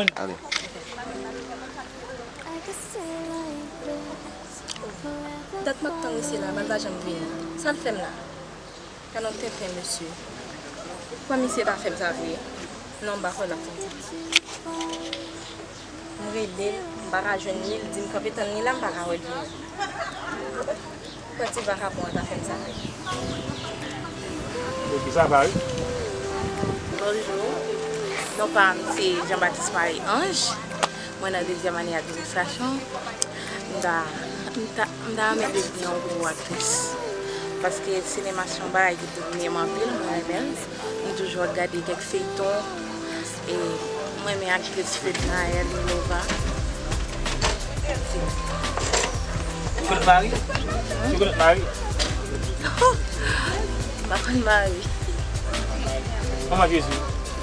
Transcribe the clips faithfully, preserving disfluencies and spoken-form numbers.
Ale. Dat m ap tann misye la, m pa janm vini. Sa l fè m la? Gad yon tenten, mesye. Kwè misye ta fè m sa vre. Non, m pa kwè l ap fè m sa. M rele l, m pa ka jwenn li, li di m kanpe tann li la, m pa ka wè l vini. Kwè ti vakabon an ta fè m sa vre. Epi sa va, wi. Bonjou. Non pa m se Jean Baptiste Marie Ange. Mwen nan dezyèm ane administrasyon. M ta, m ta, m ta renmen devni yon gwo aktris. Paske sinema se yon bagay ki tounen m anpil, mwen renmen l. M toujou ap gade kèk feyton. E mwen renmen aktris Fednaelle Milova. Ou konn Marie? Ou konn Marie? M pa konn Marie. Manman Jezi.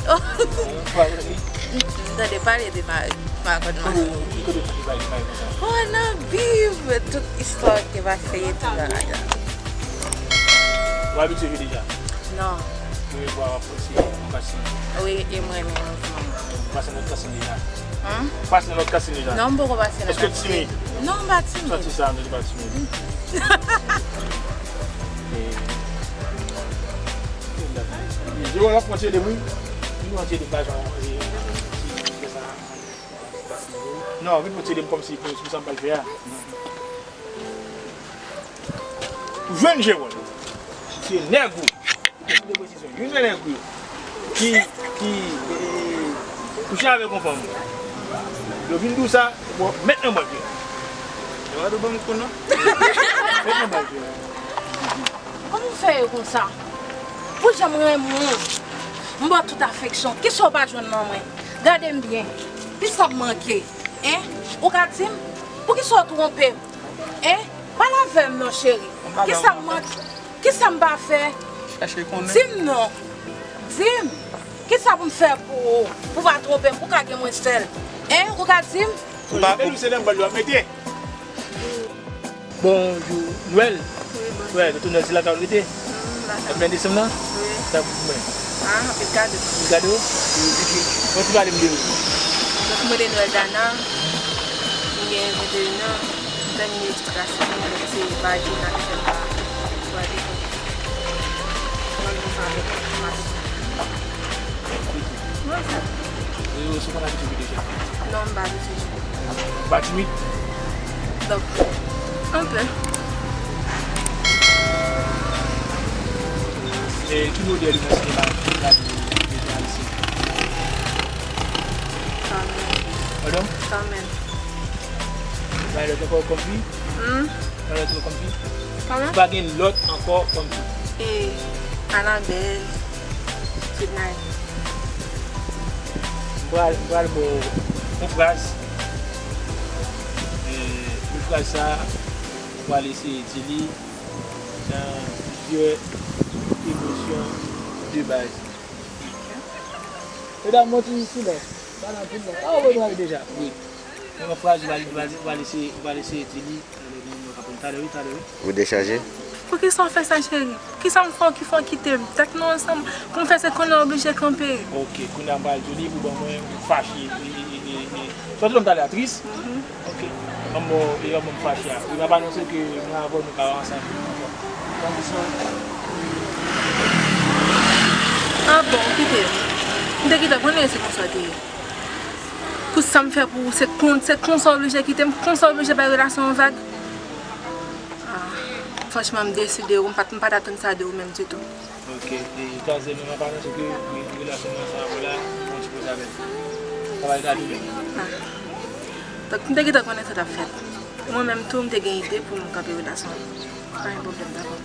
Oh. Ou pa konn li? M tande pale de Marie. M pa konn Marie. Kote, kote w tande pale de Marie konsa? Oh, nan Bib, tout istwa ki pase, tout bagay la. Ou abitye jwe deja? Non. Premye fwa w ap pase yon kasin? Wi, e mwen menm mouvman. Ou pase nan lòt kasin deja? Hein? Ou pase nan lòt kasin deja? Non, m poko pase nan kasin. Èske w timid? Non, m pa timid. Santi sa, m santi w pa timid. E, e, Jewòl ap pran tchele, wi. Li pran tchele, m pa janm, e, fè sa. Non, vin pran tchele m kòmsi pou, pou sa m pral fè a. Ou jwenn Jewòl. Se nèg ou. Ou pran de presizyon. Youn nan nèg ou yo. Ki, ki, e, kouche avèk yon fanm. Yo vin di w sa, bon, mèt nan bòt yo. Yo pa dwe ban m kou, non. Mèt nan bòt yo. Kòman w fè ye konsa? Pou jan m renmen w, m ba w tout afeksyon. Kisa w pa jwenn nan mwen? Gade m byen. Kisa m manke? Hein? Ou ka di m? Poukisa w twonpe m? Hein? Pale avè m non, cheri. Kisa m manke? Kisa m pa fè? Chache konnen. Di m non. Di m. Kisa pou m fè pou ou? Pou w pa twonpe m, pou w ka gen mwen sèl. Hein? Ou ka di m? Ou pa, ou se nan bòl yo ap mete. Bonjou, Nwèl. Wi, bonjou. Nwèl, tonton Nwèl, se lakay ou l rete? Mm, lakay. Konbyen desanm nan? Wi. Sa pou mwen? Ah, anpil kado. Anpil kado? Wi, pitit. Bon, ti pale m de ou. Donk, mwen rele Nwèl Dana. Mwen gen venteyen an. Mwen tèmine edikasyon mwen, donk se Vajina ki fè m pa pral lekòl. Mwen gen sa avèk mwen. Mwen sa. E ou sou konn abitye jwe deja? Non, m pa abitye jwe. Ou pa timid? Donk, anpè. E ki modèl nan sinema ou gade deja isit? Carmen. Padon? Carmen. Pa gen lòt ankò kòm fi? Hmm? Pa gen lòt ankò kòm fi? Kòman? Si pa gen lòt ankò kòm fi. E, Annabelle, Fednaelle. M pral, m pral ba w yon fraz. E, yon fraz sa, ou pral eseye di li nan plizyè emosyon de baz. Medam, yon ti silans. Pa nan anpil non. Ah, ou pral deja. Wi. Yon fraz, ou pral, ou pral, ou pral eseye, ou pral eseye di li. Talè, wi, talè, wi. Ou dechaje? Poukisa w fè sa, cheri? Kisa m fè w ki fè w kite m? Tèt nou ansanm, pou m fè se konnen w oblije kanpe. Ok, kounye a m pral di w li pou ban mwen, m fache. E, e, e, e, e. Sòti lòm talè a tris? Mhm. Ok. Ban m, e, ban m fache a. Wi, m ap anonse ke mwen avè w nou pa ansanm ankò. Ban m sa. Ah bon, kite m. M te gentan konnen se konsa w te ye. Pou sa m fè pou ou, se kon, se konsa w oblije kite m, konsa w oblije bay relasyon an vag. Ah, franchman, m deside, m pa t, m pa t atann sa de ou menm ditou. Ok, e Tarzan, nou pa panse ke re-, relasyon mwen ansanm avè w la, yon ti koze avè l. Sa va rete a nou menm. Ah. Donk, m te gentan konnen sa t ap fèt. Mwen menm tou, m te gen ide pou m kanpe relasyon an. Pa gen pwoblèm, dakò.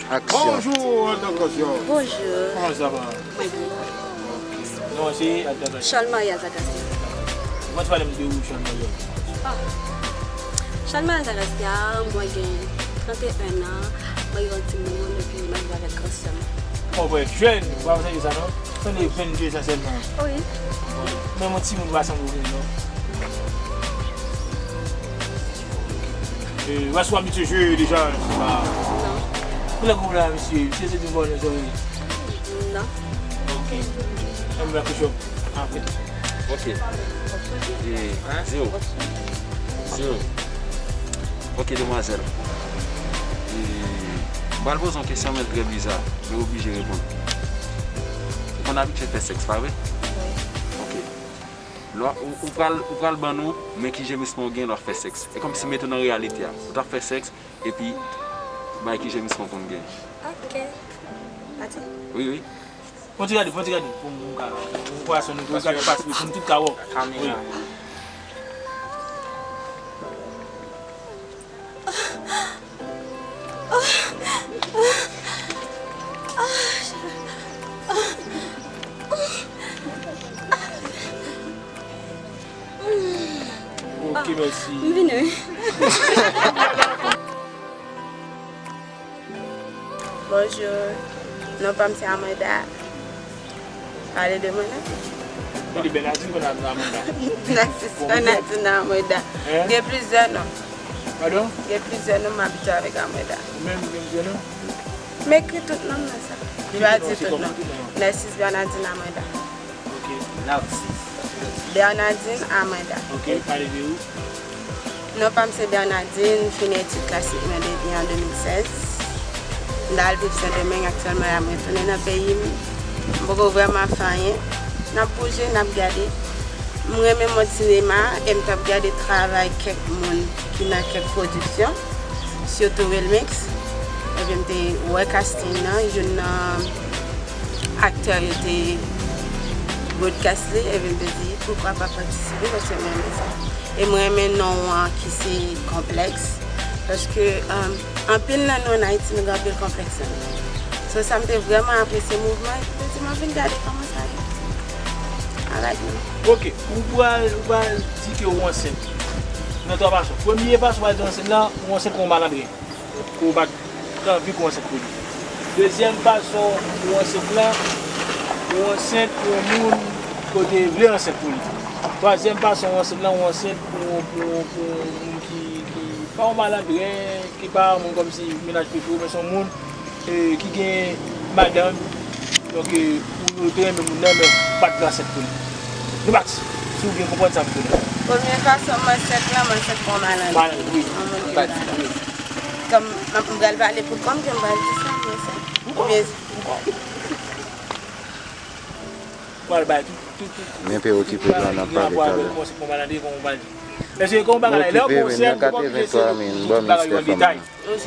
Aksyon. Bonjou, Dokta Syo. Bonjou. Kòman sa va? Mwen byen. Non, se Alzagasia. Charles Marie Alzagasia. Kòman ti pale m de ou, Charles Marie? Ah. Charles Marie Alzagasia, mwen gen trannteyen an, mwen gen yon timoun, epi m ap viv avèk grandsè m. Oh, mwen jèn, ou pa sanble sa, non? Tande, vennde zan sèlman. Wi. Men yon timoun pa sanble w, non. E, ou abitye jwe deja, se pa... Non. Kilè gwo la, mesye? Mesye se di vòlè zòrèy. Non. Ok. Mwen ba kesyon apre. Ok. E, zero. Zero. Ok, demwazèl. E, m pral poze yon kesyon, men l trè biza. Men w oblije reponn. Ou konn abitye fè sèks, pa vre? Wi. Ok. Lè w, ou pral, ou pral ban nou, men ki jemisman w gen lè w ap fè sèks. E kòmsi mete w nan reyalite a. Ou t ap fè sèks, epi bay ki jemisman w konn gen. Ok. Pati? Wi, wi. Fon ti gade, fon ti gade. Pou m ka, pou m ka, pou m tout ka wè. Kamera. Wi. Ok, mèsi. M vini, wi. Bonjou. Non pa m se Amanda. Pale de mwen, non? Ou di Bernardine konn Amanda? Narcisse Bernardine Amanda. Hein? Gen plizyè non. Padon? Gen plizyè non, m abitye avèk Amanda. Ou menm, gen plizyè non? M ekri tout non m nan sa. Ki non? Chwazi tout non. Narcisse Bernardine Amanda. Ok. Narcisse. Bernardine Amanda. Ok, pale de ou? Non pa m se Bernardine, m fin etid klasik mwen depi an de mil sèz. M t al viv Sendomeng, aktyèlman la m retounen nan peyi m. M poko vrèman fè anyen. N ap bouje, n ap gade. M renmen mond sinema e m t ap gade travay kèk moun ki nan kèk pwodiksyon, sitou Wilmix. Epi m te wè casting nan, youn nan aktè yo te broadcast li, epi m te di, poukwa pa patisipe, paske m renmen sa. E m renmen non an ki se Konplèks, paske, um, anpil nan nou ann Ayiti, nou gen anpil konplèks nan nou. So, sa m te vrèman apresye mouvman, epi m te di, m ap vin gade kòman sa ye. Alright, man. Ok, ou pral, ou pral di ke ou ansent. Nan twa fason. Premye fason, ou pral di ansent lan, ou ansent pou yon malandren. Ke w pa t anvi ke w ansent pou li. Dezyèm fason ou ansent lan, ou ansent pou yon moun ke w te vle ansent pou li. Twazyèm fason ou ansent lan, ou ansent pou, pou, pou yon moun ki, ki pa yon malandren, ki pa yon moun kòmsi mennaj peche w, men se yon moun, e, ki gen madanm, donk, e, ou, ou te renmen moun nan, men ou pa t vle ansent pou li. Nou pati, si w byen konprann sa m di w la. Premye fason m ansent lan, m ansent pou yon malandren. Malandren, wi. Yon moun ki malandren. Kòm m ap, m pral pale pou kò m, ke m pral di sa, men se. Oubyen. Pral bay tout, tout, tout, tout. Men pe okipe jan n ap pale talè. Kòman se pou malandre, kòman w pral di. Èske kòman bagay la, lè w pran sèn, ou pa oblije se tout bagay yo an detay.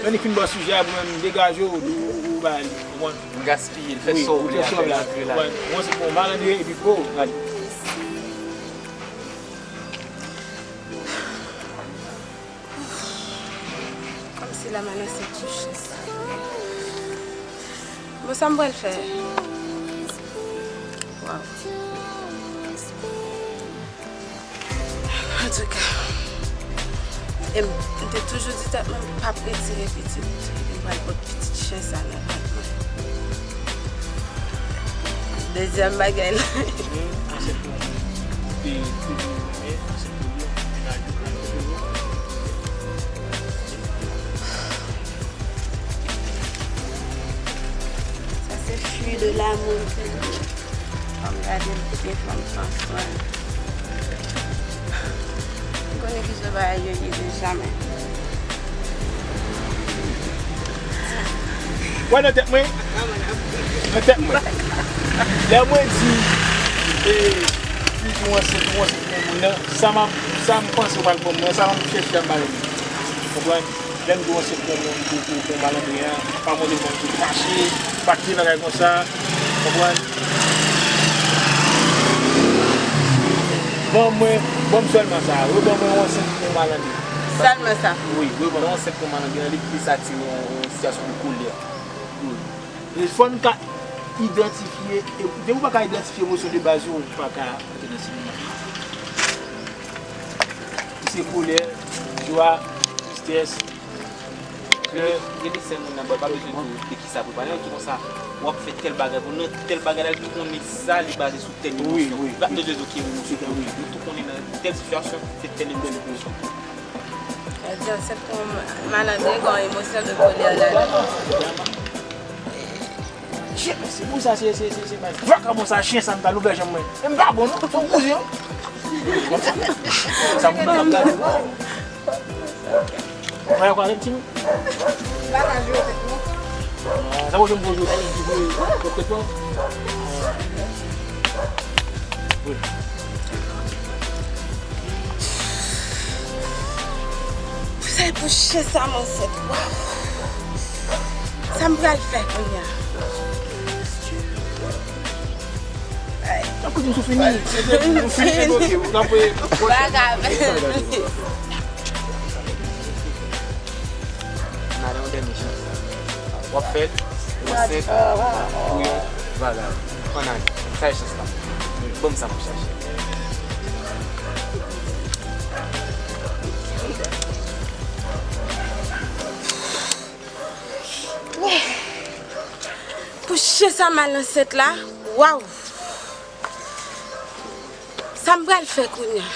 Lè n fin ba w sijè a, pou mwen, degaje w, ou, ou bay li, ou konprann? Ou gaspiye l, fè sa w vle, fè sa w vle, ou konprann? Ou se pou malandre, epi pou, gade. Kòmsi la m anonse ti chans. Bon, sa m pral fè? Waw. Antouka, e m, m te toujou di tèt mwen, m p ap retire pitit. M pral pot pitit chen sa nan vant mwen. Dezyèm bagay la. Sa se fwi de lamour ke li ye. Fanm gade l kote fanm pran swen l. M konnen ki jan bagay yo ye deja, men. Wè nan tèt mwen, nan tèt mwen, lè mwen di, e, fi ki w ansent, ou ansent pou moun nan, sa m ap, sa m panse w pral ban m nan, sa m ap chèche a m pa renmen. Konprann? Lè m di w ansent pou moun, pou, pou, pou malandren an, pa mande moun ki fache, pa kite bagay konsa, konprann? Ban mwen, ban m sèlman sa, reban mwen w ansent pou malandren. Sèlman sa? Wi, reban mwen w ansent pou malandren, li plis atire yon, yon sitiyasyon de kolè. Wi. E fò n ka idantifye, e depi w pa ka idantifye emosyon de baz yo, ou pa ka antre nan sinema. Se kolè, jwa, tristès, plè. Gen de sèn moun nan, pa bezwen di w de kisa pou pale, di konsa, w ap fè tèl bagay, pou nan tèl bagay la, li konnen sa, li baze sou tèl emosyon. Wi, wi. Li pa bezwen di w ki emosyon pou li. Li tou konnen nan tèl sitiyasyon, se tèl emosyon. Sa di, se pou malandren gen yon emosyon de kolè ladan. Chen, se pou sa, se, se, se, se, vakabon sa, chen sa, m pa louvè janm mwen. E m pa bon, non, se yon kouzen, wi. Sa moun nan ap gade, non. Mwen, yon kouzen, ti. Sa, mwen, jwenn pou jodi, jodi, jodi, jodi, jodi, jodi, wi. Sa e pou chen sa m ansent. Waw. Sa m pral fè kounye a? Ay. Tankou nou fini. Nou fini, ok. Bagay. N ale yon dènye chans. W ap fè l, w ansent pou yon bagay. Ann ale. Sa e chans la. Ban m sa m ap chache. Pou chen sa m al ansent la, waw! Sa m pral fè kounye a?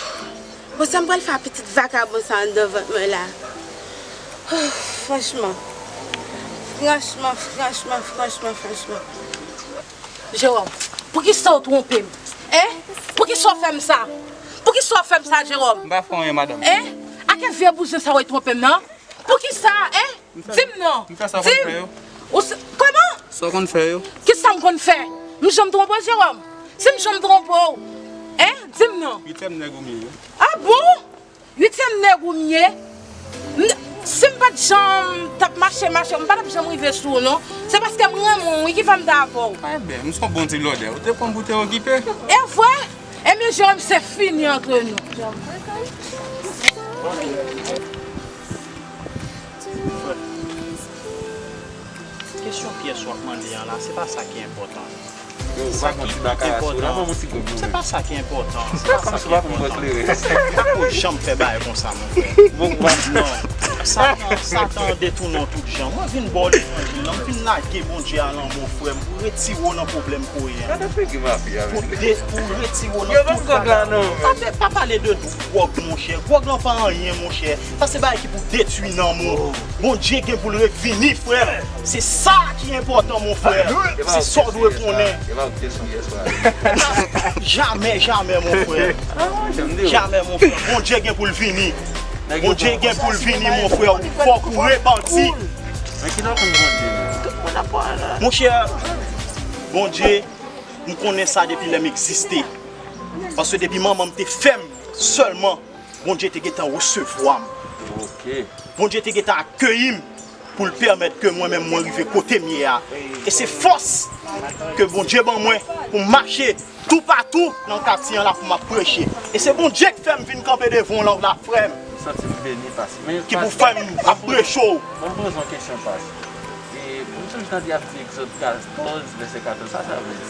Bon, sa m pral fè a pitit vakabon sa anndan vant mwen la? Oh, franchman. Franchman, franchman, franchman, franchman. Jewòm, poukisa w twonpe m? Hein? Poukisa w fè m sa? Poukisa w fè m sa, Jewòm? M pa fè w anyen, madanm. Hein? A ki vye bouzen sa w twonpe m nan? Poukisa, hein? Di m non. M fè sa w konn fè yo. Ou s-, kòman? Sa w konn fè yo. Kisa m konn fè? M janm twonpe w, Jewòm? Si m janm twonpe w, hein? Di m non. Uityèm nèg ou m ye, wi. Ah bon? Uityèm nèg ou m ye? M-, si m pa t janm t ap mache, mache, m pa t ap janm rive sou ou, non. Se paske m renmen w, wi, ki fè m t avè w. Enben, m se yon bon ti blòdè. Ou te konn pou te okipe. E vre? Ebyen, Jewòm, se fini antre nou. Frè, kesyon pyès w ap mande an la, se pa sa ki enpòtan. Yo, ou pa gon ti baka la sou la, ban m yon ti goud. Se pa sa ki enpòtan, se pa sa ki enpòtan. Ou pa ko janm fè bagay konsa, mon frè. Non, Satan, Satan detounen w tout jan. Mwen vin ba w levanjil la, m vin lage Bondye a lanmè w, frè m, pou retire w nan pwoblèm ke w ye a. Gade figi mafya, men. Pou de-, pou retire w nan tout bagay. Pa, pa pale de dwòg, monchè. Dwòg lan pa anyen, monchè. Sa se bagay ki pou detwi nanm ou. Bondye gen pou l revini, frè. Se sa ki enpòtan, mon frè. Se sa w dwe konnen. Jamè, jamè, mon frè. Jamè, mon frè. Bondye gen pou l vini. Bondye gen pou l vini, mon frè. Fòk ou repanti. Monchè, Bondye, m konnen sa depi lè m egziste. Paske depi manman m te fè m sèlman, Bondye te gentan resevwa m. Bondye te gentan akeyi m pou l pèmèt ke mwen menm mwen rive kote m ye a. E se fòs ke Bondye ban mwen pou m mache toupatou nan katye an la pou m ap preche. E se Bondye k fè m vin kanpe devan w la, frè m. Ki pou fè m ap preche w. Ban m poze w yon kesyon, pas. E, m sonje tande y ap di Egzòd katòz, vèsè katòz, sa sa vle di?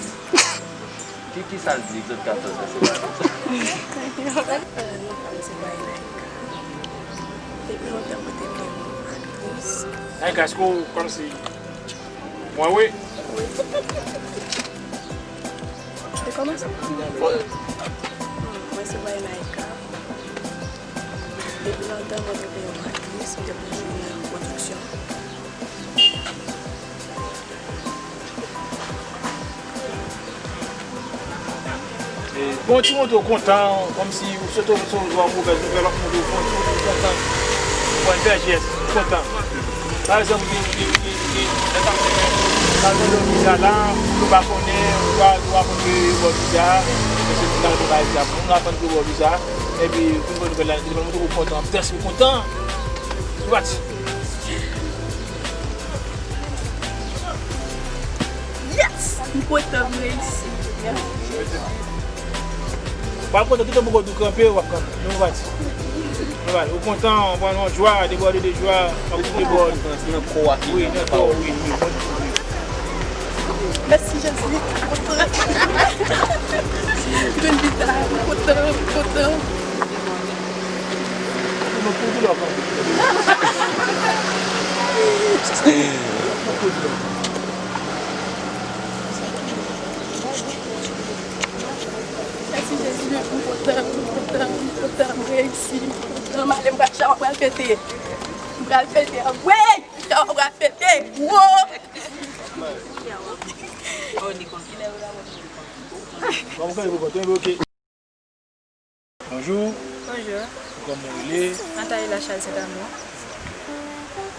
Ki, ki sa l di, Egzòd katòz, vèsè katòz? Depi lontan mwen te vle yon aktris. Naïka, èske w kòmsi, mwen wi. Te kòmanse? Mwen se Naïka. Depi lontan mwen te vle yon aktris, mwen te vle jwe nan pwodiksyon. Bon, ti moto kontan, kòmsi ou sote, ou sote yon mouvèz nouvèl, w ap montre w kontan, ou kontan. Ou pran bèl jès, ou kontan. Pa egzanp, gen, gen, gen, gen, lè sa, pa egzanp, lè w viza la, ou pa konnen, ou pa, ou pa konn ke w viza, mesye moun nan pa viza, moun nan aprann ke w viza, epi, pou yon nouvèl la, li montre w kontan, pètèt ou kontan. Ou pati. Yes! M kontan, m reyisi. W ap kontan, tout tan pou w kanpe, w ap kanpe. Nou pati. Nou pati. Ou kontan, ou pran yon jwa, debòde de jwa, w ap debòde. Nan kò a ki wi, nan kò, wi, wi. Mèsi, Jezi. M kontan. Jwenn vit la, m kontan, m kontan. Mèsi Jezi, m kontan, m kontan, m kontan, m reyisi, m kontan, m ale, m pral chawa, m pral fete. M pral fete, anmwey! Chawa, m pral fete! Wo! Bon, mwen konn, mwen konn, ok. Bonjou. Bonjou. Kòman w rele? Nathalie Lachal Sentamour.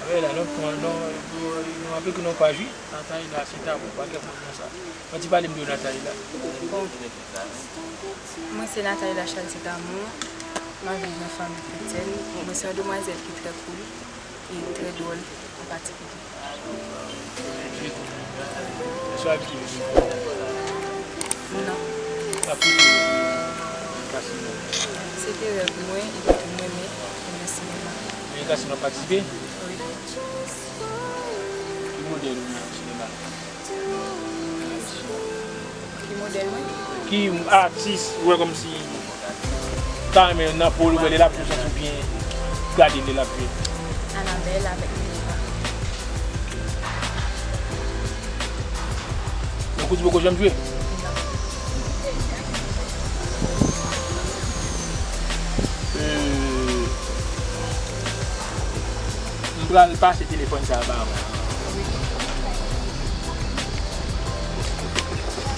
Wi, la, non, non, non, non, apre ke non pa jwi, Nathalie Lachal Sentamour, pa gen moun konsa. Mwen ti pale m de Nathalie la. Bon. Mwen se Nathalie Lachal Sentamour. M ap viv nan fanmi kretyèn. Mwen se yon demwazèl ki trè cool e trè dwòl an patikilye. Èske w abitye vin? Non. Sa poukisa w vin kasino? Se te rèv mwen, epi tou mwen renmen, renmen sinema. Renmen kasino, patisipe? Wi. Ki modèl ou nan sinema? Ki modèl mwen? Ki atis ou wè kòmsi ta renmen nan po l wè lè l ap jwe, santi w byen gade lè l ap jwe? Annabelle avèk Minerva. Donk ou di poko janm jwe? Non. Euh, m pral pase telefòn sa a ba ou. M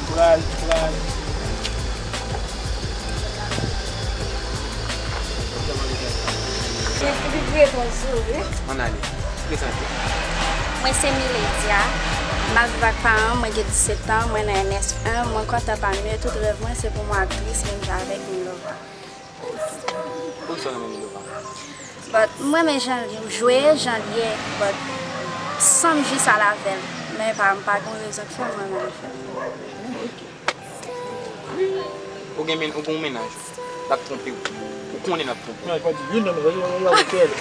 pral, m pral. Li, li vre konsa, wi. Ann ale. Prezante. Mwen se Miledia. M ap viv ak paran m, mwen gen disèt an, mwen nan N S un, mwen kontan pa m yo, tout rèv mwen se pou mwen aktris, menm jan avèk Milova. Poukisa w renmen Milova? But, mwen renmen jan l jwe, jan l ye, but, san m jis al avè l. Men pa, m pa gen rezon k fè mwen renmen l. Ou gen men-, ou gen yon mennaj, l ap twonpe w. Ou konnen l ap twonpe w. Non, pa di youn nan mennaj, ou, ou, ou, ou, ou, ou.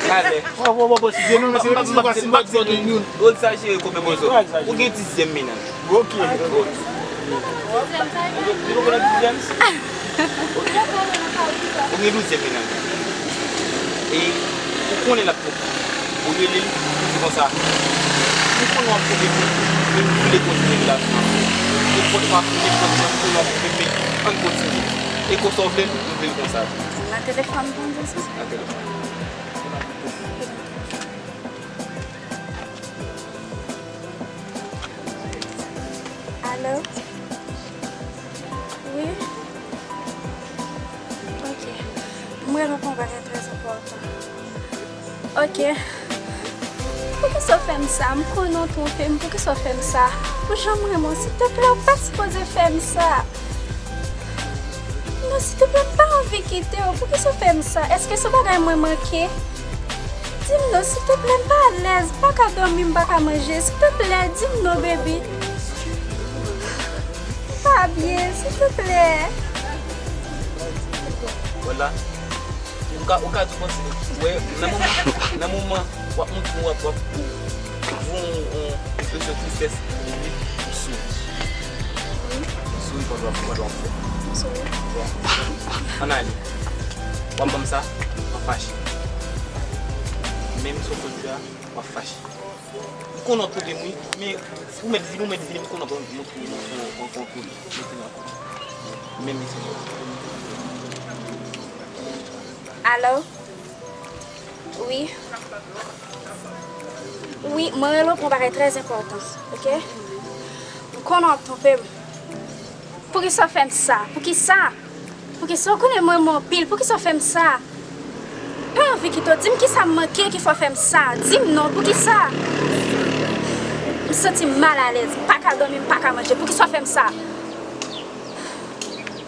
Gade. Ou, ou, ou, ou, si gen youn, se menm si nou pa, si nou pa di youn. Ou egzajere konbyen bozo. Ou egzajere. Ou gen dizyèm mennaj. Ok. Li poko nan dizyèm? Ok. Ou gen douzyèm mennaj. E ou konnen l ap twonpe w. Ou rele l, ou di konsa, "M konnen w ap twonpe m, men m vle kontinye relasyon an. Nenpòt fason, nenpòt jan, m konnen w ap twonpe m, men ann kontinye." E konsa w vle l, m vle l konsa tou. Nan telefòn, pou m di sa? Nan telefòn. Alo? Wi? Ok. Mwen rele w pou yon bagay trè enpòtan. Ok. Poukisa w fè m sa? M konnen w twonpe m. Poukisa w fè m sa? Pou jan m renmen w, silteplè, ou pa sipoze fè m sa. Non, silteplè, m pa anvi kite w. Poukisa w fè m sa? Èske se yon bagay mwen manke? Di m non, silteplè, m pa alèz, m pa ka dòmi, m pa ka manje. Silteplè, di m non, baby. M pa byen, silteplè. Vwala. Ou ka, ou ka tou panse, wè, nan moman, nan moman, w ap montre, w ap, w ap, w ap gen yon, yon ekspresyon tristès, epi ou souri. Ou souri pandan w ap, pandan w ap fè. M souri. Bon. Ann ale. W ap ban m sa, w ap fache. Menm si w konn jwe a, w ap fache. M konnen w twonpe m, wi, men ou mèt vini, ou mèt vini, m konnen w ap montre yon, yon, yon, yon koulè. Montre yon koulè. Menm si w Alo? Wi. Wi, mwen rele w pou yon bagay trè enpòtan, ok? M konnen w ap twonpe m. Poukisa w fè m sa? Poukisa? Poukisa w konnen mwen renmen w anpil? Poukisa w fè m sa? Pa anvi kite w. Di m kisa m manke ki fè w fè m sa? Di m non, poukisa? M santi m malalèz, m pa ka dòmi, m pa ka manje. Poukisa w fè m sa?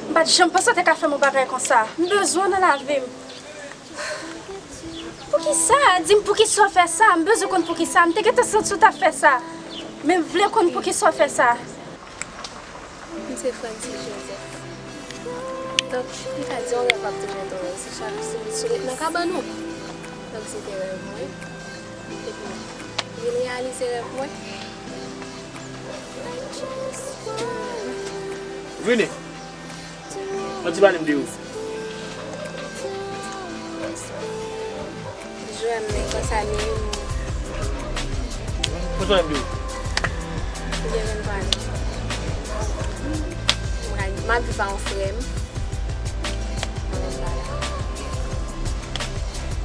M pa t janm panse w te ka fè m yon bagay konsa. M bezwen w nan lavi m. Poukisa? Di m poukisa w fè sa? M bezwen konn poukisa. M te gentan santi w t ap fè sa. Men m vle konn poukisa w fè sa. M se Francis Joseph. Donk, m ka di yon rèv ap toujou ete yon rèv. Se chak sou, sou ret nan kabann ou. Donk, se te rèv mwen. Epi, m vin reyalize rèv mwen. Vini. An ti pale m de ou. Jwè m men konsa menm. Konsa menm de ou. M gen venntwa ane. M ap viv a yon frè m. Mwen menm pa la.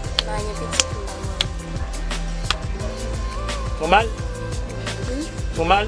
M pa gen pitit, m pa mari. Ou mal? Hmm? Ou mal?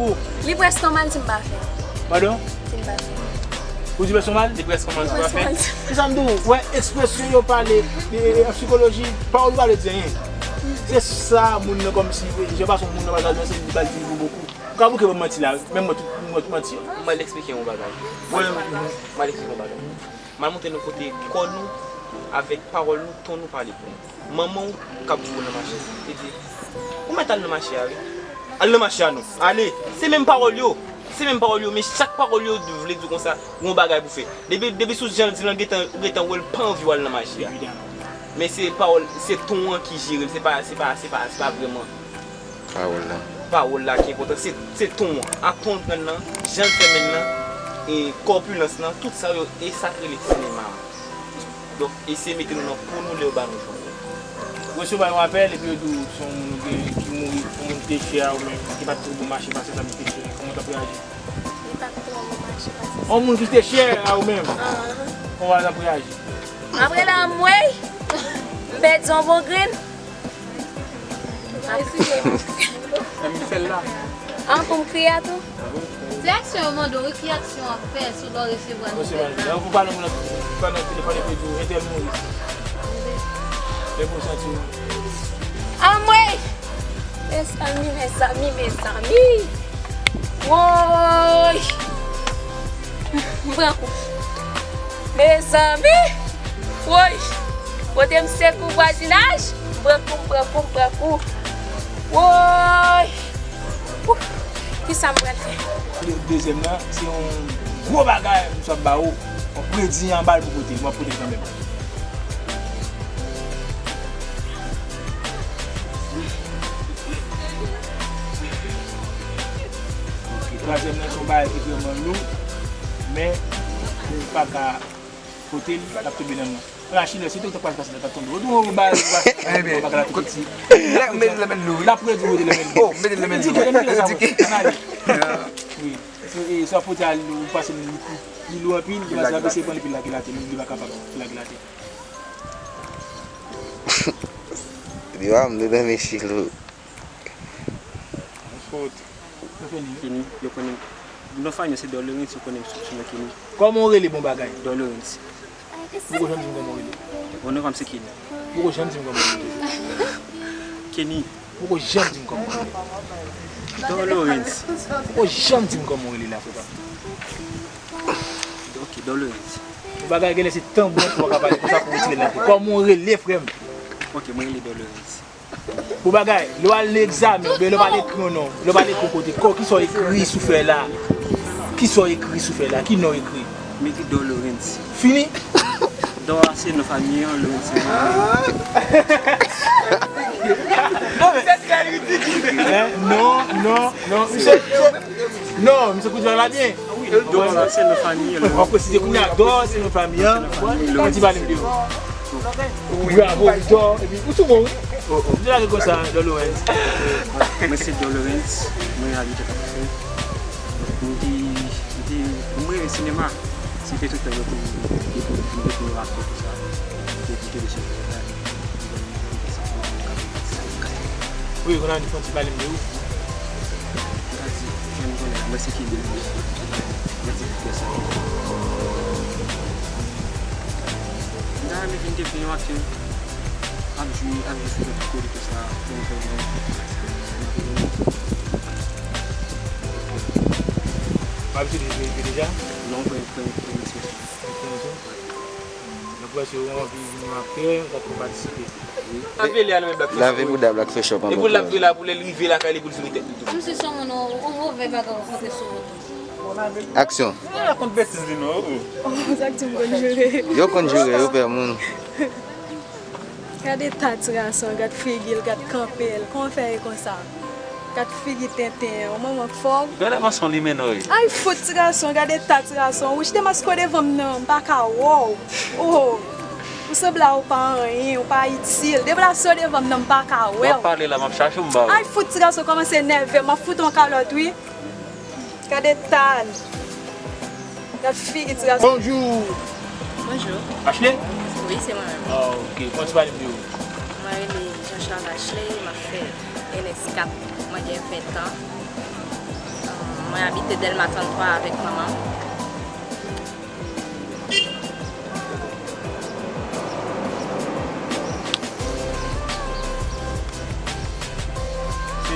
pou ou. Li prèske mal si m pa fè. Padon? Si m pa fè. Ou di prèske mal? Li prèske mal si m pa fè. Prèske mal. Se sa m di w, wè, ekspresyon yo pale, e, e, an sikoloji, pawòl yo pale di anyen. Se sa, moun nan kòmsi, jan fason moun nan pale, se li pale di pou bokou. Ou ka bouke ban m manti la, wi. Menm mwen tout, mwen tout manti. Mwen al eksplike yon bagay. Mwen, mwen al eksplike yon bagay. M al montre nou kote kò nou, avèk pawòl nou, ton nou pale pou nou. Manman w k ap di w nan mache, li di, ou mèt al nan mache a, wi. Al nan mache a non. Ale. Se menm pawòl yo. Se menm pawòl yo, men chak pawòl yo vle di w konsa, gen yon bagay pou fè. Depi, depi sou jan l di l lan, gentan, ou gentan wè l pa anvi w al nan mache a. Men se pawòl, se ton an ki jere l, se pa, se pa, se pa, se pa vrèman pawòl la. Pawòl la ki enpòtan, se, se ton an. A ton w pran l lan, jan l fè men l lan, e kòpilans lan, tout sa yo, e sa k rele sinema a. Donk, eseye mete nou nan po nou lè yo ba nou chwa. Resevwa yon apèl, epi yo di w se yon moun ou gen ki mouri, yon moun ki te chè a ou menm, ki pa t twò bon mache pase sa, ki te chè. Kòman w t ap reyaji? Li pa t twò bon mache pase sa. Yon moun ki te chè a ou menm. Ahan. Kòman w t ap reyaji? M ap rele anmwey, m pèdi yon bon grenn. An pou m kriye a tou? Se aksyon yo mande w, wi, ki aksyon w ap fè sou lè w resevwa nouvèl la? Ou pale moun nan telefòn epi di w entèl mouri. Lè pou w santi w. Anmwey! Mezanmi, mezanmi, mezanmi! Woy! M pran kou. Mezanmi! Woy! Kote m se kou vwazinaj, m pran kou, m pran kou, m pran kou. Woy! Ou, kisa m pral fè? De-, dezyèm nan, se yon gwo bagay misye ap ba ou, yon kredi anba l pou pote, m ap pote l kanmenm. Ok, twazyèm nan se yon bagay ki vrèman lou, men ou pa ka pote l, l ap tonbe nan men w. Rachid, se tout sa k pral pase la, t ap tonbe. Ou tou, ou ba, ou ba, ou ba, la tout piti. Mete l nan men lou, wi. L ap redi mete l nan men lou. Oh, mete l nan men lou. Di ke, di ke. Ann ale. Wi. So, e, sa pote a lou, pase li, li lou anpil, li pase apre se pran li, epi lage l atè, li, li pa kapab lage l atè. Li pa m, li nan men Chilo. Fout. Kenny, yo konnen. Non fanmi se Dolorens, yo konnen m sou, sou non Kenny. Kòman w rele, bon bagay? Dolorens. Poko janm di m kòman w rele. Bon, non fanmi se Kenny. Poko janm di m kòman w rele. Kenny. Poko janm di m kòman w rele. Dolorens. Poko janm di m kòman w rele la, frè pa m. Ok, Dolorens. Yon bagay genlè se tanbou an tou w ka pale konsa pou w retire l nan po. Kòman w rele, frè m? Ok, mwen rele Dolorens. Pou bagay, lè w al nan egzamen, oubyen lè w al ekri yon non, lè w al ekri yon kote, kò, kisa w ekri sou fèy la? Kisa w ekri sou fèy la? Ki non w ekri? M ekri Dolorens. Fini? Dò a se non fanmi an, Lorens se non. Hein? Non, non, non, misye, misye, non, misye kout la byen. Dò a se non fanmi an, Lorens. W ap presize kounye a, Dò a se non fanmi an. An ti pale m de ou. Bravo, Dò, epi ou tou bon, wi. Ou te lage konsa, Dolorens. Mwen se Dolorens, mwen abite Pòtoprens. M te, m te, m renmen sinema. Se te tout tan mwen pou, pou, pou, pou mwen aktè konsa. M te, m te de sou la. Wi, kounye a nou fè yon ti pale m de ou. Mwen se Kenny. Mwen se Kenny. M ta renmen vin devni yon aktè. Ap jwe, ap jwe sou lòt kote konsa, pou mwen fè yon. W abitye jwe, jwe deja? Non, mwen, mwen, mwen, mwen, mwen. Donk, ou wè, si w anvi vin yon aktè, ou ta tou patisipe. Wi. Lave l, al nan men Black Fresh Shop. Lave bouda Black Fresh Shop an. Epi l ap vin la pou lè l rive lakay li pou l vin tèt li tou. Misye se yon moun, yon, yon move bagay w rankontre sou wout ou. Aksyon. Ou pa rakonte betiz li non, oh. Sa k di m konn jere. Yo konn jere, yo pè moun. Gade ta ti gason, gad figi l, gad kanpe l. Kòman w fè ye konsa? Gad figi tenten an, manman k fè w. Gade fason li mennen w ye. Ay fout ti gason, gade ta ti gason. Wouch, demaske w devan m nan, m pa ka wè w. Oh, ou sanble a ou pa anyen, ou pa itil. Deplase w devan m nan, m pa ka wè w. W ap pale la, m ap chache w, m ba w. Ay fout ti gason kòmanse nève m, m ap fout w yon kalòt wi. Gade ta l. Gad figi ti gason. Bonjou. Bonjou. Ashley? Wi, se mwen menm. Ah, ok. Kòman ti pale m de ou? Mwen rele Jean Charles Ashley, m ap fè N S kat, mwen gen ven tan. Mwen abite Dèlma trannntwa avèk manman m. Se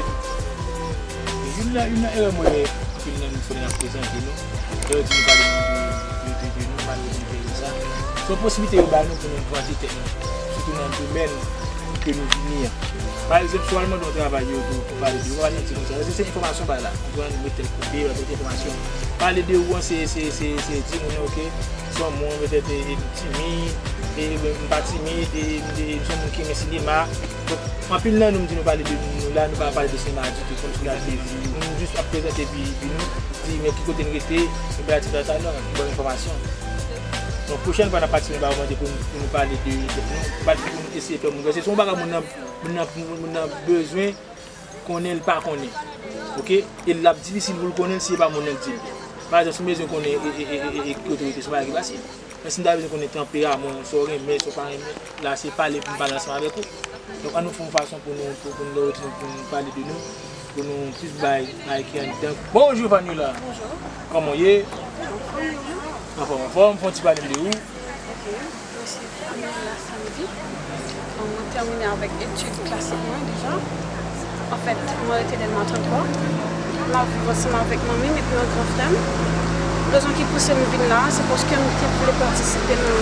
youn nan, youn nan erè mwen wè anpil nan nou fè lè n ap prezante nou. Lè yo di nou pale de, de, de, de nou, malere nou fè yo sa. Se yon posiblite yo ba nou pou nou vanse tèt nou, sitou nan domèn ke nou vini an. Pa egzanp, si w al mande yon travay, yo di w pou pale de ou, w ap di konsa, se, se enfòmasyon bay la. Ou konprann, mete tèl kote, w ap mete enfòmasyon. Pale de ou an, se, se, se, se di moun nan, ok, se yon moun, petèt, e, e, timid, e, m pa timid, e, e, m se yon moun ki renmen sinema. Donk, anpil nan nou, m di nou pale de nou la, nou pa pale de sinema ditou, kòmsi nou ap viv. Nou jis ap prezante vi, vi nou, di men ki kote n rete, nou bay ti data, non, ban enfòmasyon. Donk, pwochèn fwa n ap patisipe, n pa mande pou nou, pou nou pale de, de nou, pa pou nou eseye fè moun. Se yon bagay moun nan, moun nan, moun nan bezwen konnen l pa konnen. Ok? E l ap difisil pou l konnen l si se pa moun nan k di l. Pa egzanp, si m bezwen konnen e, e, e, e, e, ki otorite, se yon bagay ki fasil. Men si m ta bezwen konnen tanperaman w, sa w renmen, sa w pa renmen, la se pale pou m pale ansanm avèk ou. Donk, ann nou fè yon fason pou nou, pou, pou nou, pou nou pale de nou, pou nou plis bay Ayiti anndan. Bonjou, Vanula! Bonjou. Kòman w ye? Anfòm, anfòm. Anfòm, anfòm. Fè yon ti pale m de ou. Ok. Mwen se Camille Samedi. Bon, mwen tèmine avèk etid klasik mwen deja. Anfèt, mwen rete Dèlma trannntwa. M ap viv ansanm avèk manmi m epi yon gran frè m. Rezon ki pouse m vin la a, se paske m te vle patisipe nan,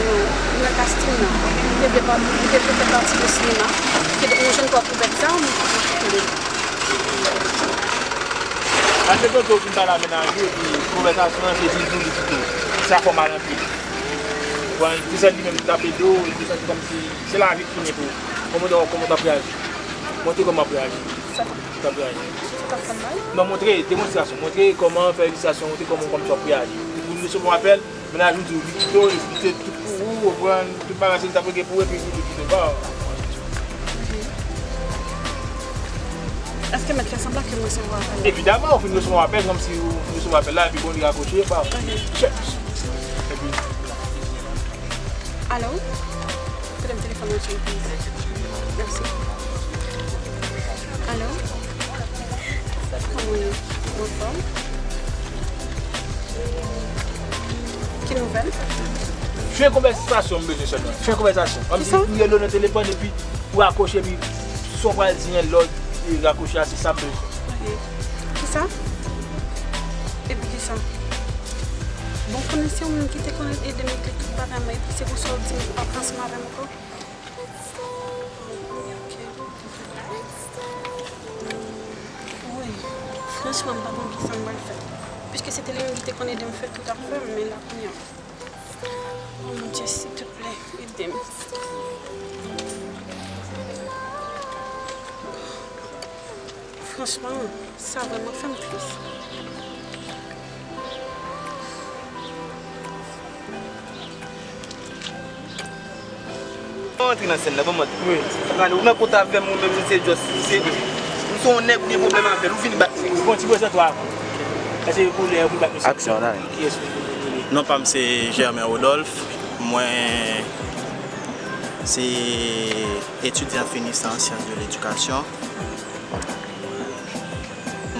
nan casting nan. M te vle pa, m te vle fè pati de sinema. Kidonk, mwen jwenn pòt ouvèt sa a, mwen pouse m kite l. Paske tonton vin pale a mennaj ou, epi konvèsasyon an se di l pou li kite w. Sa fè w mal anpil. Bon, li te santi li menm li t ap ede w, li te santi kòmsi se lavi k fini pou ou. Kòman w ta, kòman w t ap reyaji? Montre kòman w ap reyaji. Sa t ap reyaji. Sa t ap fè m mal? Non, montre, demonstrasyon. Montre kòman, fè ilustrasyon, montre kòman, kòman w ap reyaji. Ou resevwa apèl, mennaj ou di w li kite w, li kite tout pou ou, ou pran tout bagay se li t ap regle pou ou, epi li kite w. Ba. Èske m mèt fè sanblan ke m resevwa apèl la? Evidaman, ou fin resevwa apèl, kòmsi ou fin resevwa apèl la, epi bon, li rakwoche, ba. Ok. Chèch. Epi. Alo? Kite m telefòn nan sou, please. Mèsi. Alo? Kòman w ye? Ou anfòm? Ki nouvèl? Fen konvèsasyon m bezwen sèlman. Fen konvèsasyon. Kòmsi ou rele w nan telefòn epi ou rakwoche epi sa w pral di an lòd e rakwoche a, se sa m bezwen. Ok. Kisa? Epi kisa? Bon, konnen se ou menm ki te konn ede m regle tout bagay mwen, epi se konsa w di m w p ap ansanm avè m ankò? Ok. Wi, franchman, m pa konn kisa m pral fè. Piske se te li menm ki te konn ede m fè tout afè m, men la kounye a. Oh mon Dieu, s'il te plaît, ede m. Franchman, sa vrèman fè m tris. Mwen antre nan sèn nan, ban m antre. Wi. Gade, ou nan kont avè m, ou menm, se just, se, m se yon nèg ou gen pwoblèm avè l, ou vin bat mwen. Bon, ti prezante w avan. Èske pou lè ou vin bat mwen? Aksyon, ann ale. Kiyès ou vin rele? Non pa m se Germain Rodolphe. Mwen se etidyan fini an syans de ledikasyon.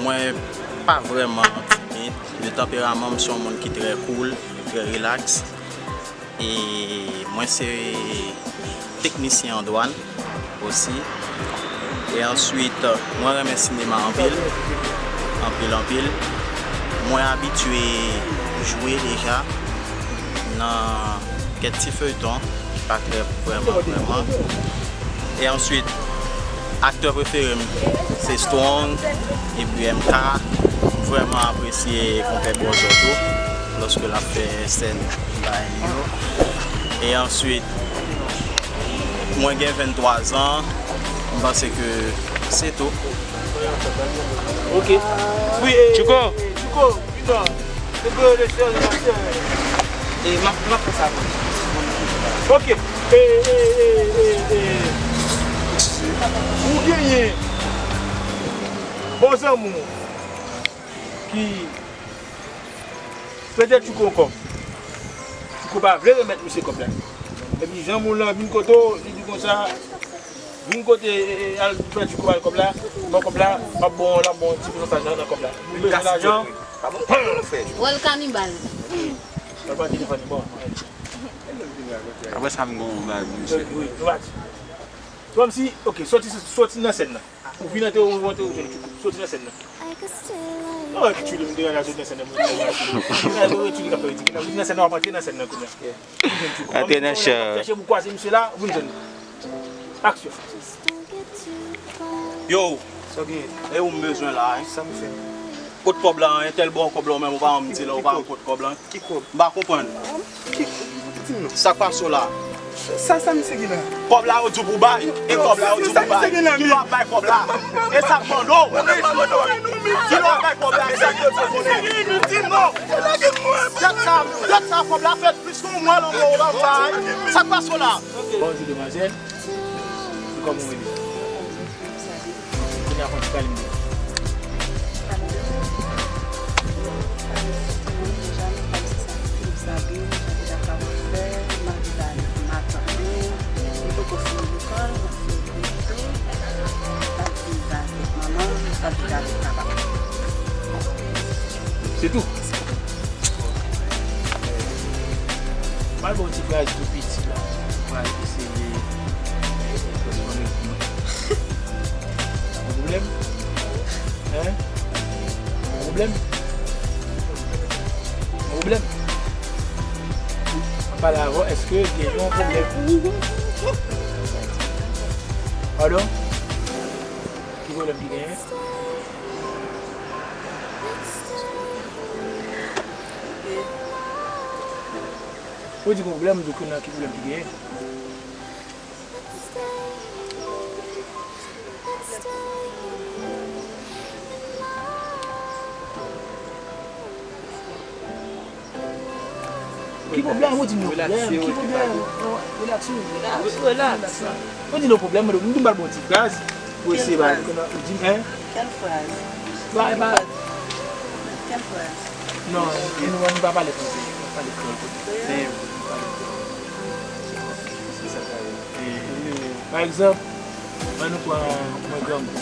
Mwen pa vrèman timid. De tanperaman, m se yon moun ki trè cool, trè relax. E mwen se teknisyen an dwàn osi. E answit, mwen renmen sinema anpil, anpil, anpil. Mwen abitye jwe deja nan kèk ti feyton, pa trè vrèman, vrèman. E answit, aktè prefere m se Strong, epi M K. M vrèman apresye Konpè Bòzò tou, lòske l ap fè sèn bagay li yo. E answit, mwen gen venntwa zan, m panse ke se tou. Ok. Wi, e, Tchouko. E, Tchouko. Junior, se gwo leson, master. E, m ap, m ap fè sa pou ou. Ok. E, e, e, e, e. Ou genyen bon zanmi w ki petèt Tchouko ankò. Ou pa vle remèt misye kòb la. Epi jan moun lan vin kote w, li di konsa, vin kote, e, e, al pèdi kòb, al kòb la, bon kòb la, m ap bon, l ap bon ti pousantaj nan, nan kòb la. Ou bezwen lajan? Wòl kanibal. Sa pa telefòn, bon. Apre sa, m gon bagay, misye. Wi, nou pati. Kòmsi, ok, soti, soti nan sèn nan. Ou vin antre, ou antre, ou jwenn Tchoukou. Soti nan sèn nan. Non, Tchoukou, m te gentan soti nan sèn nan, mwen te gentan soti nan sèn nan, w ap antre nan sèn nan kounye a. Antre nan chan. Chèche pou kwaze misye la, ou vin jwenn. Aksyon. Yo, sa gen? E ou m bezwen la, hein? Sa m fè? Kot kòb la, hein? Tèl ba w kòb la, ou menm ou pa janm di la, ou pa janm kot kòb la. Ki kòb? M pa konprann. Ki, di m non. Sa k pase w la? Sa, sa misye gen la? Kòb la yo di w pou bay, e kòb la yo di w pou bay. Ki lè w ap bay kòb la? E sa k mande w? Ki lè w ap bay kòb la? E sa k mande w? Di m non. Dat sa, dat sa kòb la fè plis ke yon mwa l ankò ou pa bay. Sa k pase w la? Bonjou demwazèl. Kòman w rele? Kounye a fè yon ti pale m de ou. Se tou. M al ba w ti fraz tou piti la. M pral eseye, eh, transfòme l pou mwen. Yon pwoblèm? Hein? Yon pwoblèm? Yon pwoblèm? Mwen pale avè w, èske gen yon pwoblèm? Padon? Ki pwoblèm ki genyen? Ou di gen pwoblèm, m di w ki nan ki pwoblèm ki genyen. Ki pwoblèm? Ou di m yon pwoblèm. Ki pwoblèm? Relax, wi. Relax, relax. Ou di m yon pwoblèm, mwen di m pral ba w ti fraz. Ou eseye ba, ou di m, hein? Quelle phrase? Ba, ba. Quelle phrase? Non, nou, nou pa pale franse. Nou pale kreyòl. Kreyòl? Nou pale kreyòl. Se sa k pale. E, pa egzanp, ann nou pran mwen grangou.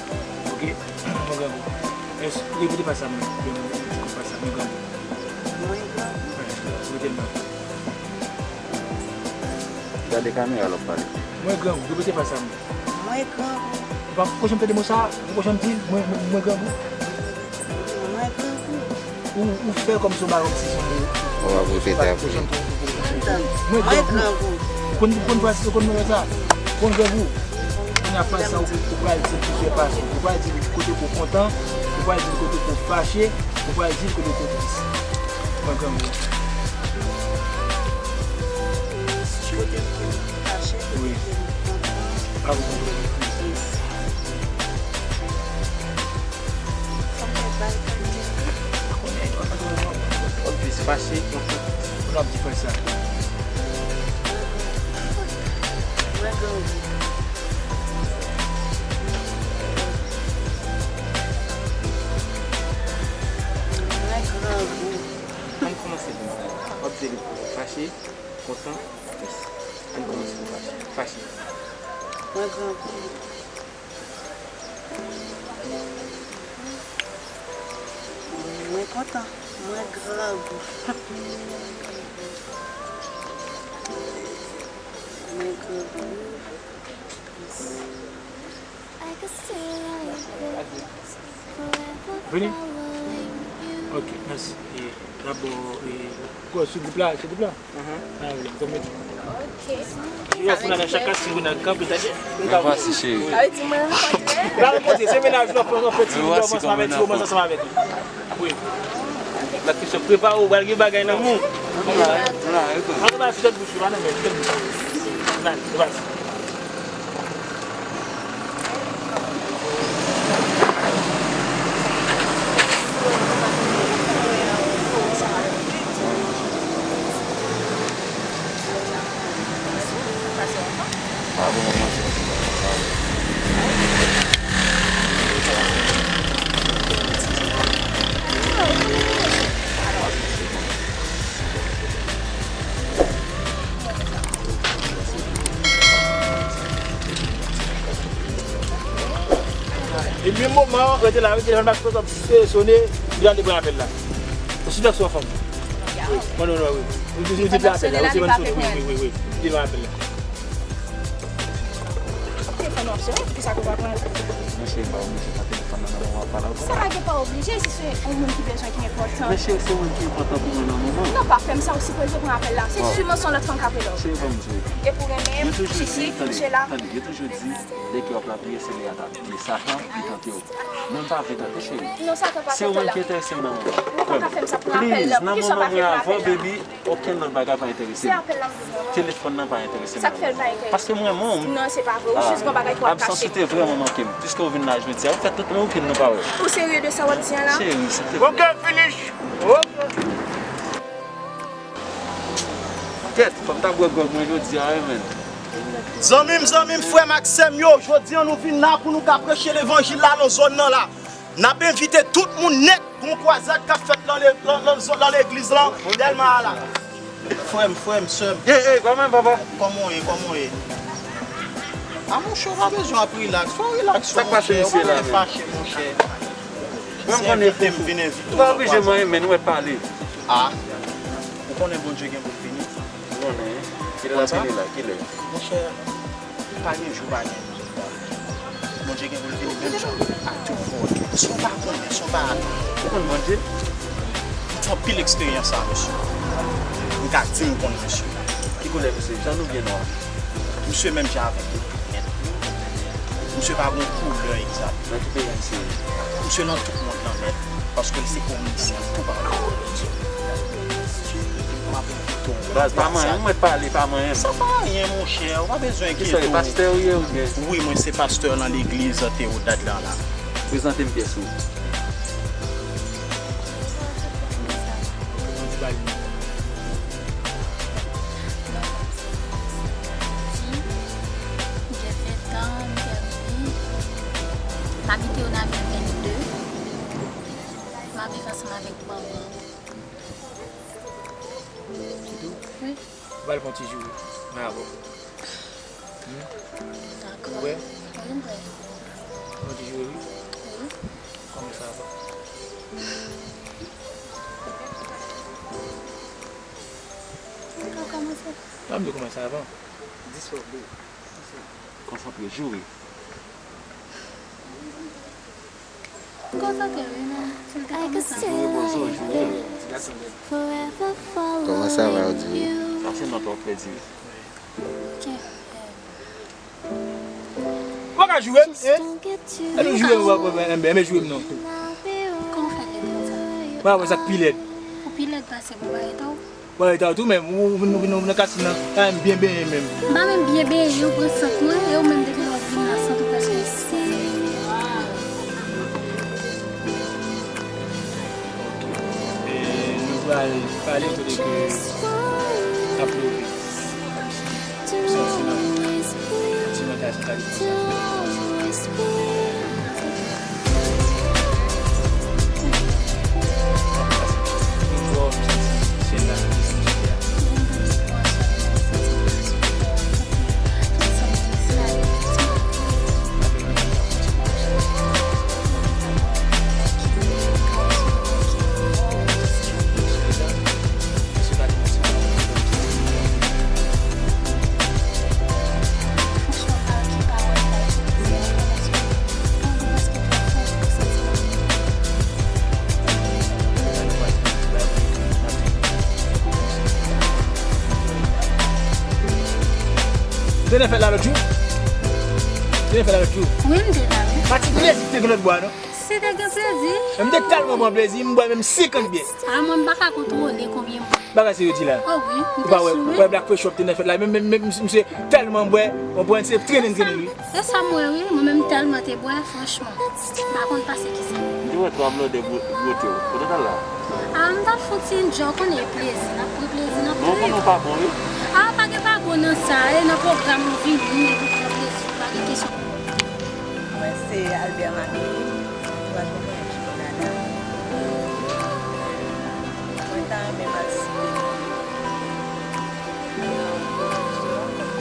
Ok? Mwen grangou. Èske, repete fraz sa mwen, mwen, mwen, repete fraz sa, mwen grangou. Mwen grangou. Repete l nan. Gade kamera lè w ap pale. Mwen grangou. Repete fraz sa mwen. Mwen grangou. Ou pa, poko janm tande mo sa, poko janm di, mwen, mwen, mwen grangou. Mwen grangou. Ou, ou fè kòmsi w pa wè si se yon mo. Ou ap repete apre. Mwen grangou. Ou konn, ou konn fraz, ou konn fraz sa? Mwen grangou. Kounye a fraz sa, ou, ou pral di l plizyè fason. Ou pral di l kote ke w kontan, ou pral di l kote ke w fache, ou pral di l kote ke w tris. Mwen grangou. Kote ke m fache, kote ke m kontan. Wi. Pa kontan. Yes. Fòk mwen bay kalite. Pa konnen, w ap di fache, kontan. Ou ap di fraz sa. Mwen grangou. Mwen grangou. Ann kòmanse konsa. W ap di fache, kontan, tris. Ann kòmanse konsa. Fache. Mwen grangou. Mwen kontan. Mwen grangou. Mwen grangou. Vini. Ok, mèsi. E, dabò, e, sou gwoup la, sou gwoup la? Mhm. Ah, wi, m konn mete. Ok. Yo, pou nan chak klas, si nou kanpe, tande. Mwen pase, cheri. Sa vle di mwen rankontre. La rankontre, se mennaj nou, fè, fè ti romans ansanm avèk, ti romans ansanm avèk li. Wi. Lòt kesyon, prepare w, pral gen bagay nan men w. Ann pase tèt bouch li, pa nan men, tèt bouch li. Nan, nou pase. E menm moman an, rete la, wi, telefòn pa sot, sone, li al te pran apèl la. Ou si dòk sou anfòm. Wi, mwen non, non, wi. Ou di, ou di apèl la, ou di mwen sone, wi, wi, wi, wi. Li te pran apèl la. Telefòn w ap sone, poukisa ke w pa pran l? Mesye, ba w mesye pa telefòn nan, nan moman w ap pale avè l. Sa pa gen pa oblije, si se yon moun ki bezwen ki enpòtan. Mesye, se yon moun ki enpòtan pou mwen nan moman. Non, pa fè m sa, ou sipoze pran apèl la. Se siman se yon lòt fanm k ap rele w. Mesye, ban m di w. E pou renmen m, jisi, mesye la. Tande, yo toujou di, lè ke w ap lapriyè, se lè a ta. Li Satan ki tante w. Mwen pa vle tante, cheri. Non, Satan pa tante w la. Se ou menm ki enterese m nan moman. Ou pa ka fè m sa, pran apèl la. Please, nan moman mwen avè w, baby, okenn lòt bagay pa enterese m. Se apèl la m bezwen. Telefòn nan pa enterese m nan moman. Sa k fè l pa enterese w? Paske m renmen w. Non, se pa vre. Ou jis gon bagay pou w ap kache. Absans ou te vrèman manke m. Piske w vin la jodi a, ou fè tout lè ou vin nou pa wè. Ou serye de sa w ap di an la? Cheri, silvouplè. Ok, finish. Ok. Kèt, fò m ta bwè gwòg mwen jodi a, wi, menn. Zanmi m, zanmi m, frè m ak sè m yo, jodi a nou vin la pou nou ka preche levanjil la nan zòn nan la. N ap envite tout moun nèt, gon kwazad k ap fèt nan le-, nan, nan, nan legliz lan, Dèlma a la. Frè m, frè m, sè m. Ey, ey, kòman, papa? Kòman w ye, kòman w ye? A, monchè, w pa bezwen ap rilaks. Fò w rilaks, monchè. Sa k pase misye la menm? Ou pa bezwen fache, monchè. Mwen konnen fou. Ou pa oblije manyen, men nou mèt pale. A, ou konnen Bondye gen pou l vini. Ou konnen, wi. Kilè l ap vini la? Kilè? Monchè, pa gen jou pa gen. Bondye gen pou l vini menm jan ak tout fwa. San pa konnen, san pa atann. Ou konn Bondye? M fè anpil eksperyans a misye. M ka di m konn misye. Ki koulè misye? Jòn oubyen nwa? Misye menm jan avèk nou tout nèt. Misye pa gon koulè egzat. Nan ki peyi misye ye? Misye nan tout mond lan nèt. Paske l se kominisyen tou pawòl Bondye. M ap envite w. Baz, pa manyen m, mwen pale, pa manyen m. Sa pa anyen, monchè, ou pa bezwen enkyete w. Kisa w ye, pastè ou ye oubyen? Wi, mwen se pastè nan legliz Teodad lan la. Prezante m pyès ou. M gen ven tan, m gen wi. M abite Onavil vennde. M ap viv ansanm avèk manman. Wi. Ou pral fè yon ti joure. Mwen avè w. Hmm? Dakò. Ou prè? Wi, m prè. Fè yon ti joure, wi. Wi. Kòman sa va? Ou ka kòmanse. An m di w kòman sa va. Dis fò w vle. Konsantre, joure. Konsantre wi, non. Si l te konn sa. Ou poze w joure. Kòman sa va, yo di? Sa se nòt w ap pèdi. Ok. Ou pa ka joure m, hein? Ann joure m, enben, enben joure m non. Kòman w fè lèd konsa? Mwen, mwen sa k pi lèd. Ou pi lèd pase m, ou pa eta w? Bon, e ta tou menm, ou vin, ou vin, ou vin nan kasin nan, ta menm byen benyen menm. M pa menm byen benyen, ou pran sant mwen, e ou menm depi lè w vin la, sant ou prèske ekspoze. Ok. E nou pral pale kote ke ap leve. Ou santi nan, santi nan kasin, kasin. Te nan fèt la lòt jou? Te nan fèt la lòt jou? Wi, m te la, wi. Pa ti plezi ki te gen lòt bò a, non? Si te gen plezi. M te tèlman pran plezi, m bwè menm senkant byè. A, mwen, m pa ka kontwole konbyen m bwè. Bagay se yo di la. O wi, m te sou, wi. Ou pa wè, ou wè Black Fresh Up te nan fèt la, menm, menm, menm, misye tèlman bwè, w konprann, se trennen, trennen, wi. Se sa m wè, wi. Mwen menm, m tèlman te bwè, franchman. M pa konn pase ki sa. M te wè twa blòdè bwo-, bwote w. Kote w t al la? A, m t ap fè yon ti enjoy, konnen e plezi, n ap pran plezi, n ap... Non, konnen w pa bon, wi. A, pa gen pa bon nan sa, e nan pwogram ou vini, e pou pran plezi, pa gen kesyon. Mwen se Albert Marie, m pa tro konnen ki bò dada. Mwen ta renmen patisipe nan, nan pwodiksyon, kòm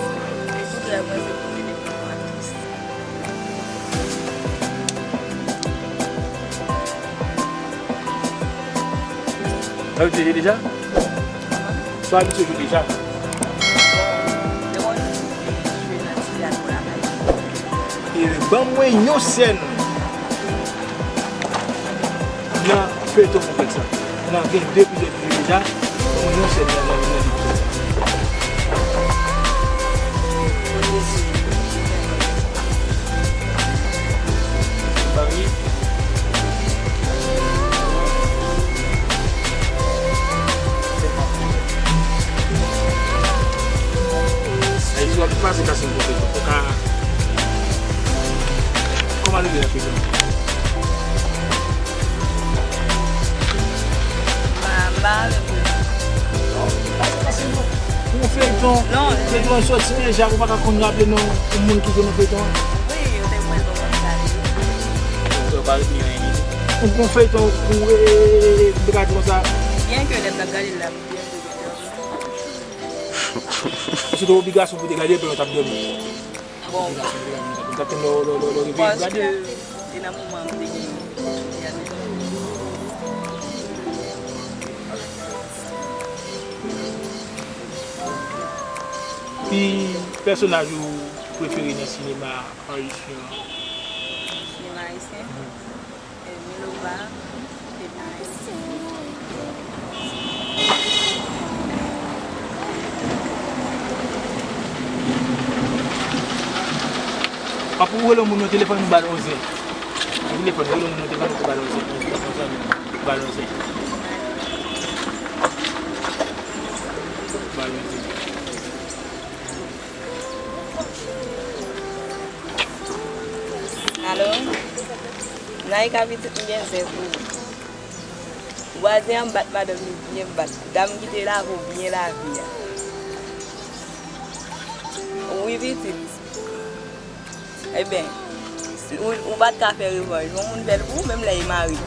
si tout rèv mwen se pou vin vin yon aktris. Abitye jwe deja? Sa w abitye jwe deja? E ban mwen yon sèn nan feyton konplèks la. Nan gen de epizòd ki jwe deja, ban mwen yon sèn nan, nan, nan epizòd sa. Mari. Ay, si w ap pase kase yon konfeton, ou ka. Kòman nou gen konfeton? Mama, le Pou feyton, feyton an soti deja, ou pa ka konn raple non yon moun ki jwe nan feyton an? Wi, yo te prezan konn sa li. Ou pa retni anyen li di. Ou gon feyton ou, e, e, e, m te ka di konsa. Byen ke lè m t ap gade l la, m byen ke m te dòmi. Se te obligasyon pou w te gade l pandan w t ap dòmi. Bon. Obligasyon pou w te gade l, m t ap tann lè w, lè w, lè w, lè w reveye pou w gade l. Paske se nan moman m te gen. Ki pèsonaj ou prefere nan sinema ayisyen an? Sinema ayisyen? Mhm. E, Milova, epi Apre ou rele yon moun nan telefòn, ou ba l yon zen. Nan telefòn, rele yon moun nan telefòn, ou ba l yon zen. Yon zanmi w, ou ba l yon zen. Ou ba l yon zen. Alo? Naïka pitit, m gen zen pou ou. Vwazen an bat madanm li byen bat. Dam ki te lave w byen lave a. Wi, pitit. Ebyen, si ou, ou pa t ka fè revanj. Yon moun fè l pou ou, menm lè e mari w.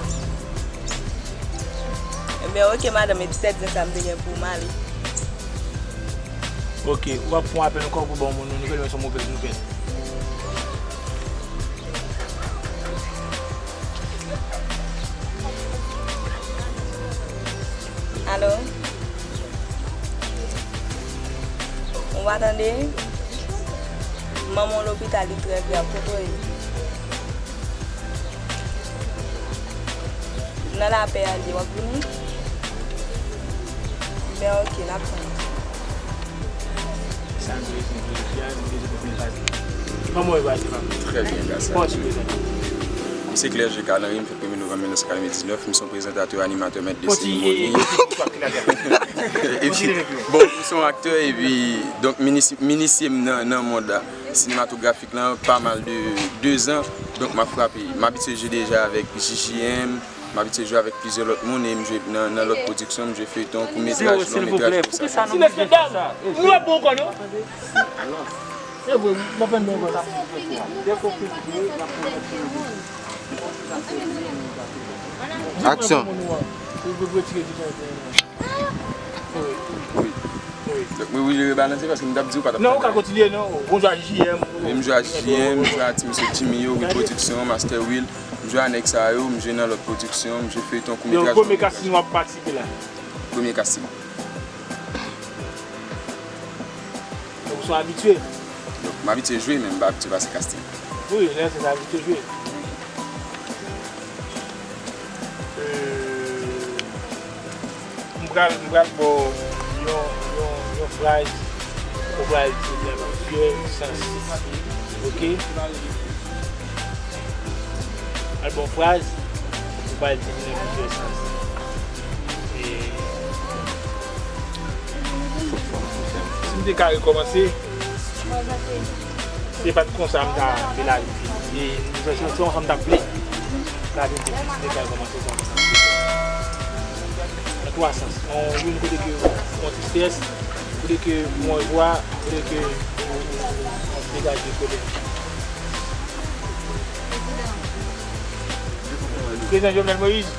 Ebyen, oke, madanm, e ti tèt zen sa m te gen pou ou, m ale. Oke, w ap fè yon apèl ankò pou ba w moun nan nouvèl, men se yon movèz nouvèl. Alo? Ou pa tande? Manman w lopital, li trè grav, kote w ye? Nan lapè a l ye, w ap vini? Ben, oke, n ap tann. Sa m bezwen pou jodi a, m bezwen pou m pase. Kòman w ye pase, pa m? Trè byen, gras a Dye. Kòman w ye pase? M se Clergé Calandry, m fèt premye novanm mil nèf san katrevendiznèf, m se yon prezantatè, animatè, mèt de seremoni. Epi, bon, m se yon aktè, epi, donk, m inisye, m inisye m nan, nan mond sinematografik lan pa mal de de zan. Donk, m ap frape. M abitye jwe deja avèk J J M, m abitye jwe avèk plizyè lòt moun e m jwe nan, nan lòt pwodiksyon, m jwe feyton, kout metraj, lon metraj, konsa. Silans, mesye dam! Nou ap bon kò, non? Se vre, m ap fè n bon kò. Aksyon. Wi. Donk, mwen oblije rebalanse paske m t ap di w pa t ap tande. Non, ou ka kontinye, non. Ou jwe a J J M. Wi, m jwe a J J M, m jwe a ti mesye Jimmy yo, Wi Production, Master Will. M jwe a nèg sa yo, m jwe nan lòt pwodiksyon, m jwe feyton, kout metraj, lon metraj. Donk, premye casting w ap patisipe la? Premye casting. Donk, ou se yon abitye? Donk, m abitye jwe, men m pa abitye pase casting. Wi, lè se sa, abitye jwe. Euh, m pral, m pral ba w yon, yon, yon fraz, ou pral di nan plizyè sans. Oke? Al ba w fraz, ou pral di nan plizyè sans. E si m te ka rekòmanse, se pa t konsa m ta vle lavi vin. E se, se, se konsa m ta vle lavi vin, si m te ka rekòmanse, se konsa m ta vle. Nan twa sans. Yon, youn kote ke yon tristès, kote ke yon jwa, kote ke yon, yon, yon degaje kolè. Prezidan Jovenel Moïse.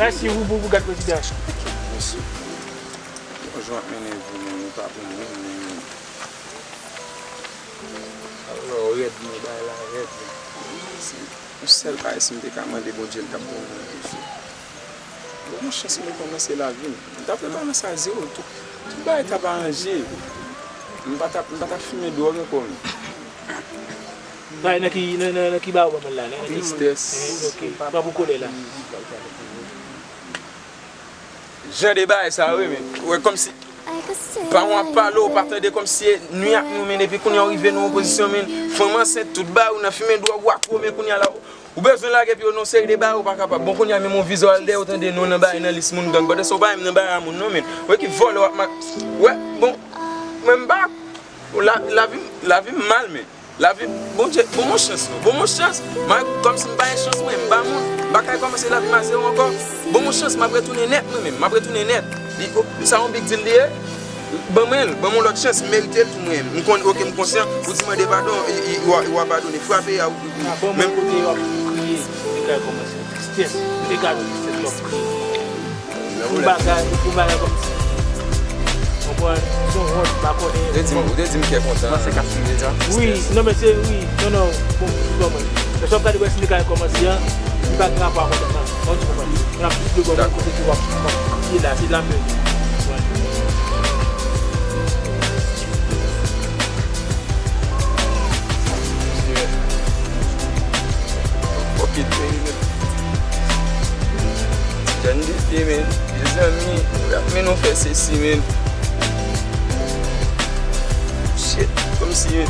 Mèsi, ou, pou, pou gad prezidan. Mèsi. Bon, jan w ap mennen vi nou, nou pa pou nou menm, men alò, rèd, men bagay la rèd. Se yon sèl bagay, si m te ka mande Bondye, l t ap ban mwen toujou. Bon, chans mwen kòmanse lavi m. M t ap rekòmanse a zewo. Tout, tout bagay t ap aranje. M pa t ap, m pa t ap fimen dwòg ankò, men. Bay, nan ki, nan, nan, nan ki ba ou ban mwen la? Nan, nan ki... Tristès. Eh, ok. Pran pou kolè la. Jan de bagay sa yo, wi, men. Ou wè, kòmsi paran w ap pale, ou pa tande, kòmsi se nwi ak nou, men, epi kounye a ou rive nan yon pozisyon, men, fanm ansent, tout bagay, ou nan fimen dwòg, ou akwo, men kounye a la, ou bezwen lage pye w nan yon seri de bagay, ou pa kapab. Bon, kounye a, menm yon viza w al dèyè, ou tande non nan bagay, nan lis moun gang. Pandan se w pa menm nan bagay a moun, non, men. Ou wè ki vòlè w ap ma-, wè, bon, mwen m pa, la, lavi m, lavi m mal, men. Lavi, Bondye, ban m yon chans, non. Ban m yon chans. Mwen, kòmsi m pa gen chans, mwen, m pa moun. M pa ka kòmanse lavi m a zewo ankò. Ban m yon chans, m ap retounen nèt, mwen menm. M ap retounen nèt. Li, o, sa yon big deal li ye? Ban mwen l, ban m yon lòt chans, m merite l tou, mwen menm. M konn, ok, m konsyan, ou di mande padon, e, e, ou a, ou a padone. Frape a, ou, ou, ou, menm kote yo ap kriye, li ka kòmanse. Tristès, li te gade tristès, l ap kriye. Pou bagay, pou bagay kòmsi. Konprann? Se yon wòl, m pa konnen. Ou te di m, ou te di m kè kontan. Panse k ap fini deja. Wi, non, men se, wi, non, non, bon, pou mwen. Lè w ap gade wè si li ka kòmanse an, li pa gen rapò ak kontan, non. Mwen di konprann. Mwen ap plis de bò, mwen kote ki w ap, w ap, se la, se la men. Fuck it, baby. Ti jèn bebe, men. Mezanmi, rap men nou fè sesi, men. Shit, kòmsi,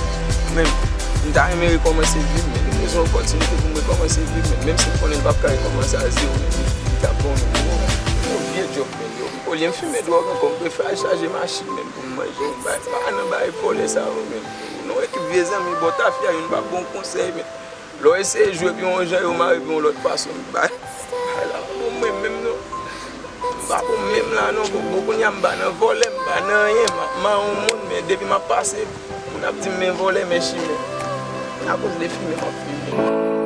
men, m ta renmen rekòmanse viv, men. M bezwen opòtinite pou m rekòmanse viv, men. Menm si m konnen m p ap ka rekòmanse a zewo, men. M t ap bon, men. Yon vye djòb, men, yo. Olye m fimen dwòg ankò, m prefere al chaje machin, men, pou m manje yon bagay. M pa nan bagay vòlè sa yo, men. Nou ekip vye zanmi, bò tafya, youn pa bon konsèy, men. Lè w eseye jwe epi yon jan yo mare epi yon lòt fason, bay. Bay la pa bon mwen menm non. M pa bon menm la non, bon, bon kounye a m pa nan vòlè, m pa nan anyen, m ap mawon moun, men depi m ap pase, moun ap di m men vòlè, men chimè. Akoz de fimen m ap fimen.